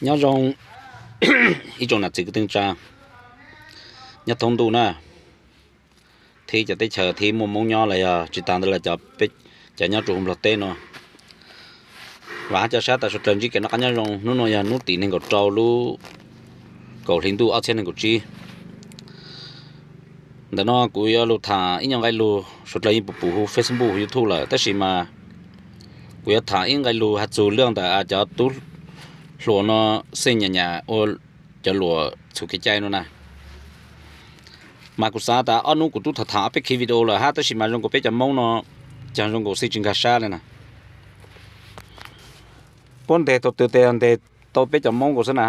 Nyob zoo ib tsoom nam txiv kwv tij tsa nyob thoob ntuj na, thiab cov teb chaws thiab muaj Hmoob nyob los yog tsis tas ntawd los cov nyob rau hauv Nplog teb no. Vam hab cov sab tas suav dlawg ntsib kev noj qab nyob zoo. Hnub no yog hnub tim nees nkaum rau lub kaum hli ntuj ob txhiab nees nkaum tsib. Ntawm no kuv yuav lug tham ib nyuag nqe lug, suav dlawg yeej pum pum hu Facebook hu YouTube lawm, tab sis mas kuv yuav tham ib nqe lug has txug lub ntawm cov tub hluas no xeej nyam nyam ua cov luam txhum kev cai no na. Mas kuv xav tas ob hnub kuv tub tham tham ob peb khi video lawm hab, tab sis mas zoo nkaus peb cov Hmoob no, cog zoo nkaus xij tsis nkag sab li na. Puab nteg tau tw tes nteg tau peb cov Hmoob nkaus xwb na.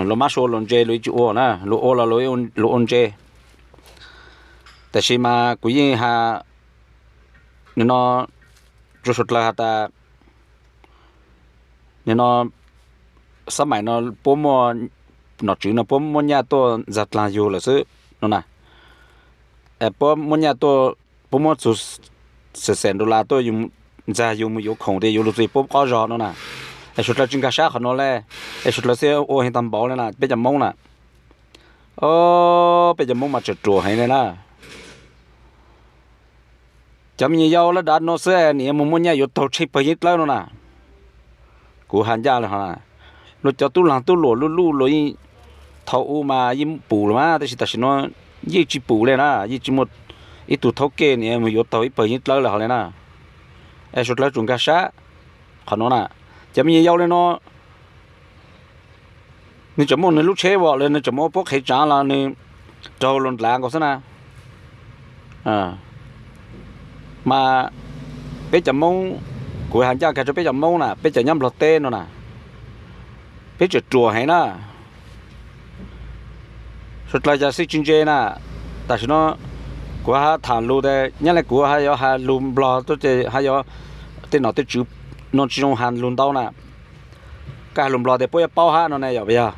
Luag mab sua luag ntse luag tsis ua na, luag ua los luag ua ntse. Tab sis mas kuv yeej has nim no rua suav dlawg has tas nim no xab maim no puab muaj, nom tswv no puab muab nyaj tuaj ntxag dlaag yug lawm xwb no na. Puab muab nyaj tuaj, puab muab txug xees xees dollar tuaj ntxag yug mus yuav khoom tias yuav lug txug puab qob zog no na. Es suav dlawg tsis nkag sab qhov no le, es suav dlawg xij ua heev tag npaum le na peb cov Hmoob na. Peb cov Hmoob mas tseem ruam heev le na. Cov me nyuam yaus lawv dav no xwb nim mus muaj nyaj yuav taug tsheb pawg yeeb dlawb no na. Kuv has ncaj le, luag cov tub laag tub luam luj luj luag yeej thaum ub mas yeej pum lawm mas, tab sis tam sim no yeej tsis pum le na, yeej tsis muaj ib tug thaub kej nim mus yuav taug ib pawg yeeb dlawb lawm hov le na. Es suav dlawg tsum nkag sab qhov no na. Cov me nyuam yaus le no, nwg tseem muaj nwg lub tsheb vom le nwg tseem muaj puab qhev tsaav los nwg raug luag ndlav nkaus xwb na. Mas peb cov Moob, kuv has ncaj kag rua peb cov Moob na, peb cov nyob Nplog teb no na, peb tseem ruam heev na. Suav dlawg cov xij tsis ntse na, tam sim no kuv has tham lug tes nyob le kuv has yuav has lug Nplog tuaj ces has yuav tej nom tej tswv no tsis zoo has lug ntau na. Koj has lug Nplog tes puab yuav paub hab no ne yom puas yog?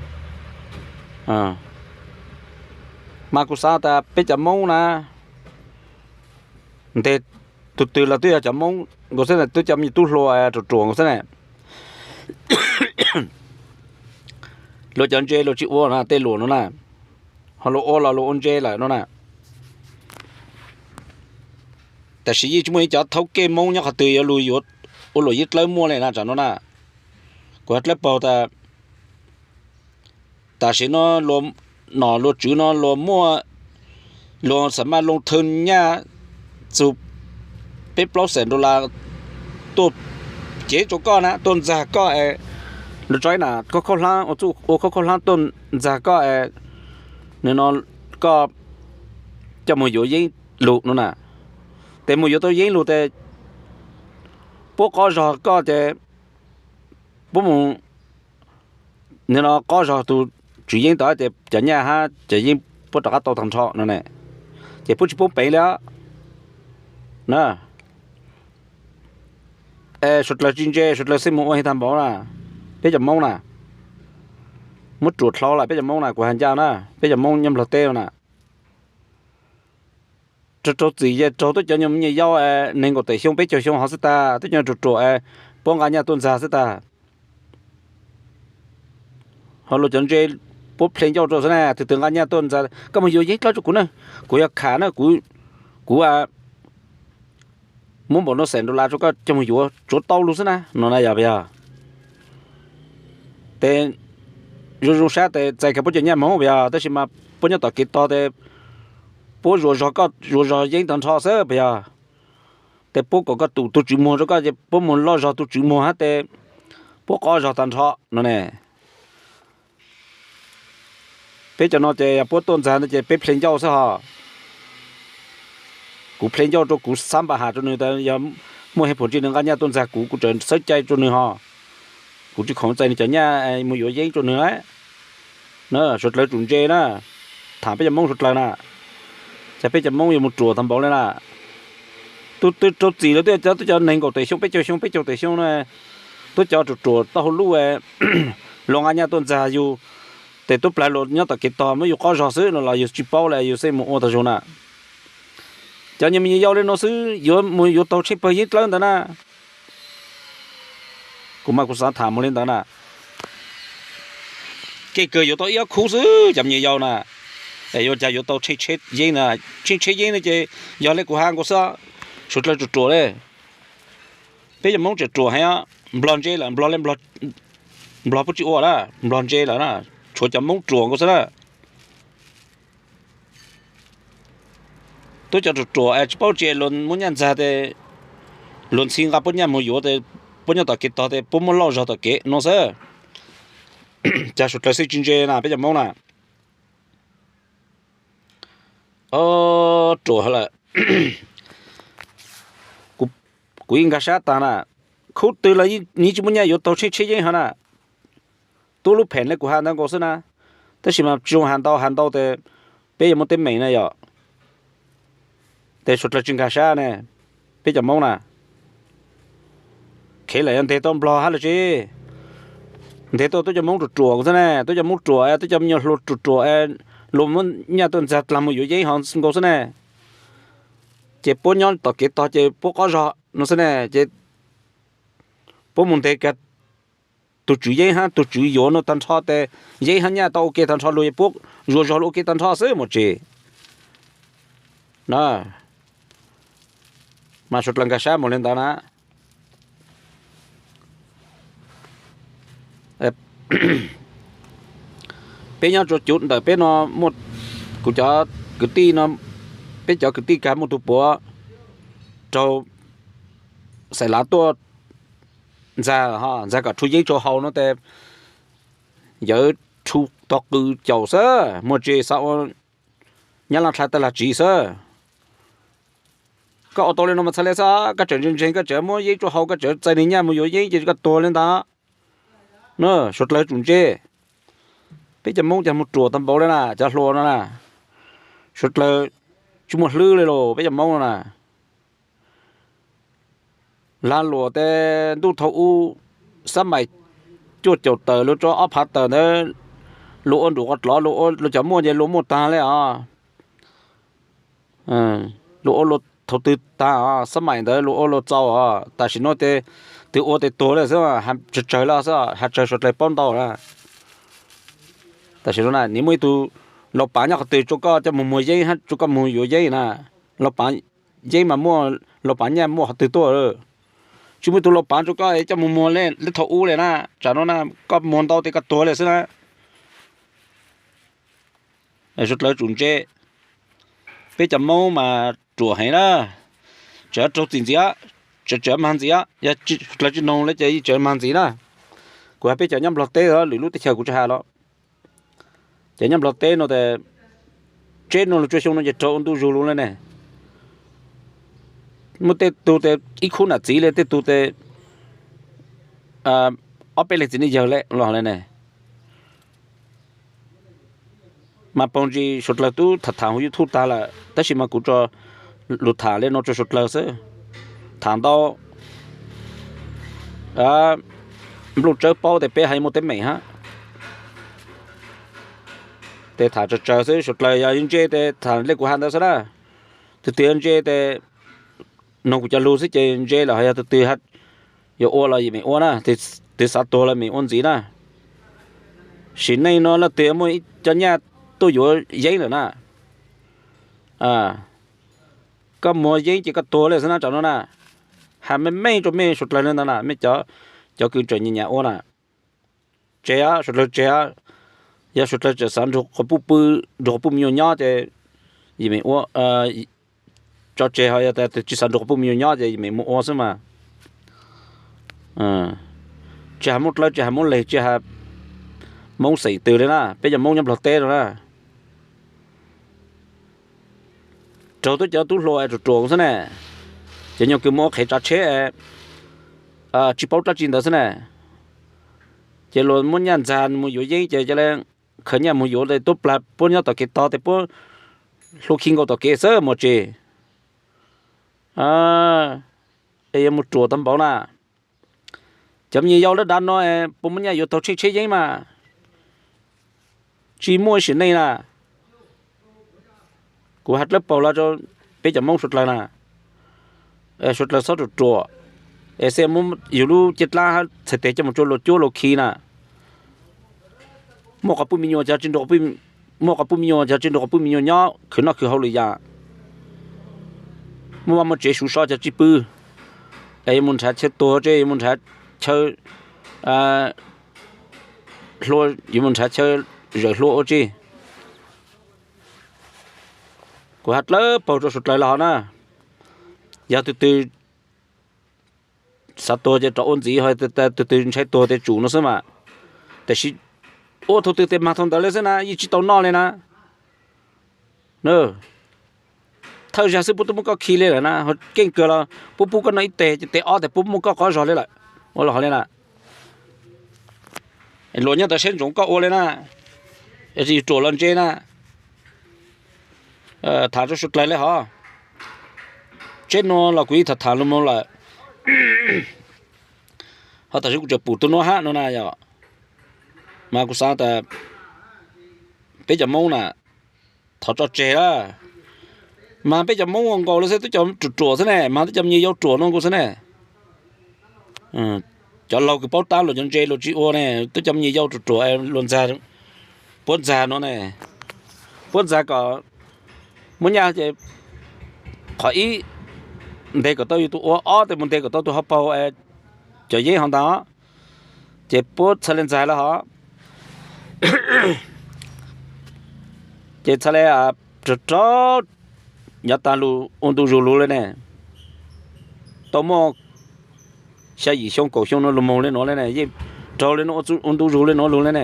Mas kuv xav tas peb cov Moob na, nteg tug twg los twb yog cov Moob nkaus xwb, twb cov me nyuam tub hluas ruam ruam nkaus xwb ne. Luag cov ntse luag tsis ua na tej luam no na, ho luag ua los luag ua ntse lawm no na. Tam sim yeej tsis muaj ib cov thaub kej Moob nyob qhov twg yuav lug yuav ua luam yeeb dlawb muaj le na tsam no na. Kuv has dlawb paug tas tam sim no luag nom luag tswv no luag muaj, luag xam maj loo thawj nyaj txug peb plaub xees dollar tuaj cev rua koj na, tuaj ntxag koj es luag tso ib nam khaub khaub hlaab ua txuj ua khaub khaub hlaab tuaj ntxag koj es nim no koj coj moog yuav yeeb lug no na. Tes moog yuav tau yeeb lug tes puab qob zog koj ces puab moog nim no qob zog tug tswv yeeb tod ces cov nyaj hab cov yeeb puab rov qab tau tag nrho no ne, ces puab tsis poob peev li na. Es suav dlawg tsis ntse, suav dlawg xij moog ua heev tag npaum na, peb cov Moob na, muab ruam dlhau lawm peb cov Moob na, kuv has ncaj na, peb cov Moob nyob Nplog teb na. Raug raug txim ces raug tub cov nyuag me nyuam yaus nees nkaum tawm xyoo peb caug xyoo hov xwb tag, tub cov ruam ruam es puab nqa nyaj tuaj ntxag xwb tag. Ho luag cov ntse puab ple ncauj rua xwb na, tug twg nqa nyaj tuaj ntxag koj moog yuav yeeb dlawb rua kuv na, kuv yog kham na, kuv, kuv muab npaum no xees dollar rua koj coj moog yuav tsuav tau lug xwb na no na yog puas yog? Tes zoo zoo sab tes txais kag puab cov nyaj moog puas yog? Tab sis mas puab nyob tom kev tog tes puab zuas zog koj zuas zog yeeb tag nrho xwb puas yog? Tes puab kom koj tum tug tswv muag rua koj ces puab moog loj zog tug tswv muag hab tes puab qob zog tag nrho no ne. Peb cov no ces yog puab tuaj ntxag ntawd ces peb ple ncauj xwb hos. Kuv ple ncauj rua kuv xab npa has rua nwg tas yog muaj heev phuam ntsis nwg nqa nyaj tuaj ntxag kuv, kuv tseem xawb cai rua nwg hos. Kuv tsis khoom txais nwg cov nyaj moog yuav yeeb rua nwg na. Suav dlawg tsum ntse na, tham peb cov Moob suav dlawg na, cas peb cov Moob yuav moog ruam tag npaum le na. Tub twb raug txim lawm, tub cov, tub cov nees nkaum tawm xyoo peb caug xyoo peb caug tawm xyoo na, tub cov ruam ruam tau hauv luj luag nqa nyaj tuaj ntxag yug, tes tub plag luag nyob tom kev tog muab yug qob zog xwb no los yug tsis paub le, yug xij moog ua tag zug na. Cov nyuag me nyuam yaus le no xwb yuav moog yuav taug tsheb pawg yeeb dlawb ntawd na. Kuv mas kuv xav tham mus li ntawd na. Kev kawg yuav tau ib ob khub xwb cov me nyuam yaus na. Es yuav cas yuav tau tsheej tsheb yeeb na. Tsheej tsheb yeeb no ces yog li kuv hais nkaus xwb, suav dlawg ruam ruam li. Peb cov Hmoob tseem ruam heev, Nplog ntse lawm, Nplog li Nplog puab tsis ua na, Nplog ntse lawm na, tshuav cov Hmoob ruam nkaus xwb na. Tub cov ruam ruam es tsis paub tsi, luag muab nyaj ntxag tes luag ntxhi nqa puab nyaj mus yuav tes puab nyob tom kev tog tes puab muab lauj zog tom kev no xwb. Cas suav dlawg xwb tsis ntse na peb cov Hmoob na. Ruam lawm. Kuv yeej nkag sab tag na. Khub twg los yeej tsis muaj nyaj yuav tau tsheej tsheb yeeb hov na. Tub lub phem li kuv has ntawd nkaus xwb na. Tab sis mas tsis zoo has ntau, has ntau tes peb yuav muaj teeb meem na yom. Tes suav dlawg tsis nkag sab ne, peb cov Hmoob na. Khev lawm yog nteg tau Nplog hab los tsi, nteg tau tub cov Hmoob ruam ruam nkaus xwb ne, tub cov Hmoob ruam, tub cov me nyuam hluas ruam ruam, luag muab nyaj tuaj ntxag dlag mus yuav yeeb hov nkaus xwb ne. Ces puab nyob tom kev tog ces puab qob zog no xwb ne, ces puab mus nteg kiag tus tswv yeeb hab tus tswv yuav no tag nrho tes yeeb hab nyaj tau ua ke tag nrho lug, puab zuas zog lug ua ke tag nrho xwb mas tsis na. Mas suav dlawg nkag sab mus li ntawd na. Peb nyob tsua cuv ntawm peb no muaj kuv cov kwv tij no, peb cov kwv tij kag muaj tug puav raug xaim lav tuaj ntxag, ntxag kom rhu yeeb rau haus no tes yawv rhu tog qws caum xwb, muaj tsis xav ua Nyab Laj dlha tawg lag tsiv xwb. Koj ua tau li no mas txhaj le xwb, koj tseem ntseeg ntseeg, koj tseem muab yeeb rau haus, koj tseem txais nws nyaj mus yuav yeeb ces koj tuag li ntag. Na, suav dlawg tsum ntse. Peb cov Hmoob cas mus ruam tag npaum li na, cov hluas no na. Suav dlawg tsis muaj hlwb li los peb cov Hmoob no na. Lag luam tes ntuj thaum ub xab mais cuaj caum tawm luag tso ob phav tawm ntawd, luag ua nruam qhov dlov, luag cov muaj ces luag muaj tag li os. Luag ua luag thaum twg tag os, xab mais ntawd luag ua luag txaus os, tam sim no tes twg ua tes tuag li xwb, tsawg tsawg li xwb, has tsawg suav dlawg paub ntau na. Tam sim no na nws muaj ib tug laus pav nyob qhov twg rau koj coj mus muag yeeb hab rau koj mus yuav yeeb na, laus pav yeeb mas muaj, laus pav nyaj muaj qhov twg tuaj. Tsis muaj ib tug laus pav rau koj coj mus muag li thaum ub li na, tsam no na koj muag ntau tes koj tuag li xwb na. Suav dlawg tsum ntse. Peb cov Hmoob mas ruam heev na. Tseem raug txim ntxiv, tseem mag ntxiv, yog suav dlawg tsis noog li ces tseem mag ntxiv na. Kuv has peb cov nyob Nplog teb lwm lub teb chaws kuv tsis has los. Cov nyob Nplog teb no tes tseb no los tsua xyoo no ces raug ua ntu zus lug li ne. Muaj tej tug tes ib khub nam txiv li, tej tug tes ob peb leeg txiv neej yawg li los li ne. Mas paug ntsis suav dlawg tub tham tham hauv YouTube tag lawm, tab sis mas kuv tso lus tham li no rau suav dlawg xwb. Tham ntau, nplooj tsawb paub tes peb haj muaj teeb meem hab. Tes tham tsawg tsawg xwb, suav dlawg yog ntse tes tham li kuv has ntawd xwb na. Twg twg ntse tes noog kuv cov lug xwb ces ntse lawm, ho yog twg twg yuav ua los yim meem ua na, twg xav tuag los meem ua ntxiv na. Sim neej no leej twg muaj ib co nyaj tuaj yuav yeeb lawm na, koj muag yeeb ces koj tuag li xwb na tsam no na. Has meej meej rau mej suav dlawg li ntawd na, mej cov kws tseem nyiam nyiam ua na. Tseg, suav dlawg tseg. Yog suav dlawg tseem xav nrug quas puj pw, nrug quas puj me nyuam nyob ces yim meem ua, tso tseg, ho yog tas tsis xav nrug quas puj me nyuam nyob ces yim meem mus ua xwb mas. Tsis has Moob Dlawb, tsis has Moob Leg, tsis has Moob xeem twg li na, peb cov Moob nyob Nplog teb no na. Raug tub cov tub hluas ruam ruam xwb ne, cov nyuag kws muaj ua qhev tsav tsheb tsis paub dlaab tsi ntawd xwb ne. Ces luag muab nyaj ntxag mus yuav yeeb ces ca le khaws nyaj mus yuav, tuab plag puab nyob tom kev tog tes puab hlua khi nkaus tom kev xwb mas tsis. Es yuav mus ruam tag npaum na. Cov me nyuam yaus lawv dav no puas muaj nyaj yuav taug tsheej tsheb yeeb mas? Tsis muaj sim neej na. Kuv has dlawb paug los rau peb cov Moob suav dlawg na, suav dlawg txhob ruam ruam. Es xij muab yus lub cev dlaab hab txhais tes coj mus rua luas cuab luas khi na. Muaj qhov pub me nyuam cov tsi nrug, muaj qhov pub me nyuam cov tsi nrug qhov pub me nyuam nyob khwv noj khwv haus lwm yaam. Muaj vaj muaj tsev suv so cov tsi pw. Es yuav mus nrhav chaw tuag ua tsi, yuav mus nrhav chaw hlua, yuav mus nrhav chaw zawm hlua ua tsi. Kuv has dlawb paug rua suav dlawg lawm hov na. Yog tug twg xav tuag ces rov ua ntxiv, ho tug twg ntshai tuag tes tsum no xwb mas. Tab sis ua thaum twg tes mag thaum ntawd le xwb na, yeej tsi tau noj le na. Thawj zag xwb puab tub muab koj khi le lawm na, ho keej kawg los puab pub koj noj ib teg ces teg ob tes puab muab koj qov zog le lawm. Ua los hov le na. Luas nyob ntawd saib ntsoov koj ua le na. Yog tsi yus ruam los ntse na. Tham rua suav dlawg le hov. Tsheb nuav los kuv yeej tham tham lug moog lawm. Ho tam sim kuv tseem pum tug nuav hab nuav na yog, mas kuv xav tas peb cov Moob na, thov tso tseg lawm. Mas peb cov Moob ua nkaus le xwb, tub cov ruam ruam xwb ne, mas tub cov me nyuam yaus ruam nua nkaus xwb ne. Cov laug kws paub tab luas cov ntse luas tsi ua ne, tub cov me nyuam yaus ruam ruam, luas ntxag, puab ntxag nuav ne, puab ntxag kom muab nyaj ces qhov ib, ntes kom tau yus tug ua, ob tes mus ntes kom tau tug hauv paug cov yeeb hov ntag. Ces puab txhad le ntxag lawm hov. Ces txhad le rog rog nyob taag lug ua ntu zug lug le ne. Tau muaj xya yim xyoo kaum xyoo nuav lug moog le nuav le ne, yeej raug le nuav ua ntu zug le nuav lug le ne.